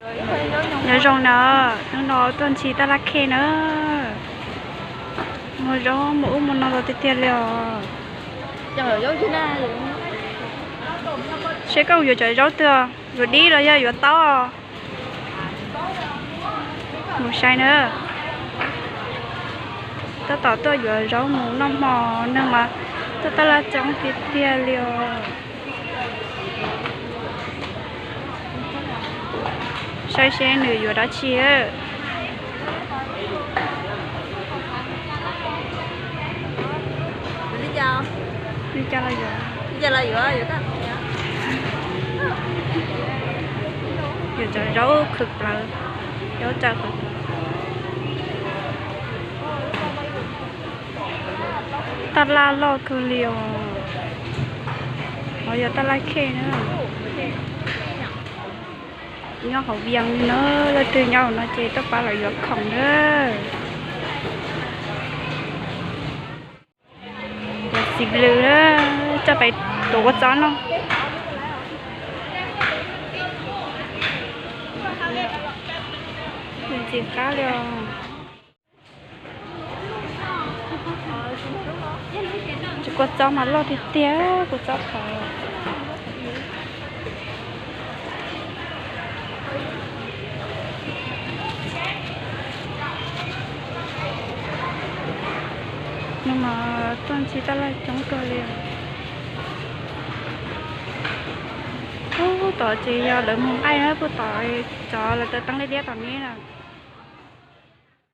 Nyob zoo na, hnub no tuaj ntxhis taj laj khej na. Muag zaub muag ub muag no los tiag tiag li os. Seb koj yuav cov zaub twg, yuav dib los yog yuav taub? Mus saib na. Tab tom tuaj yuav zaub mus noj hmo, neeg mas tuaj taj laj coob tiag tiag li os. Saib seb nws yuav dab tsi. Yuav cov zaub khwv plawv, zaub tsaws qhwv plawv. Taj laj loj kawg li os. Hov yog taj laj khej na. Nyob hauv Vias li na, leej twg nyob hauv no ces tuaj pab lawv yuav khoom na. Yuav txiv lws, coj pem tuav kua txob no. Ntxim qab li os. Tus kua txob mas loj tiag tiag, kua txob qhov. Hnub no tuaj ntxhis taj laj coob kawg li. Puag tom ces yog lawv mus nqaij na, puag tom cov lawv taws teeb liab liab tom ne na.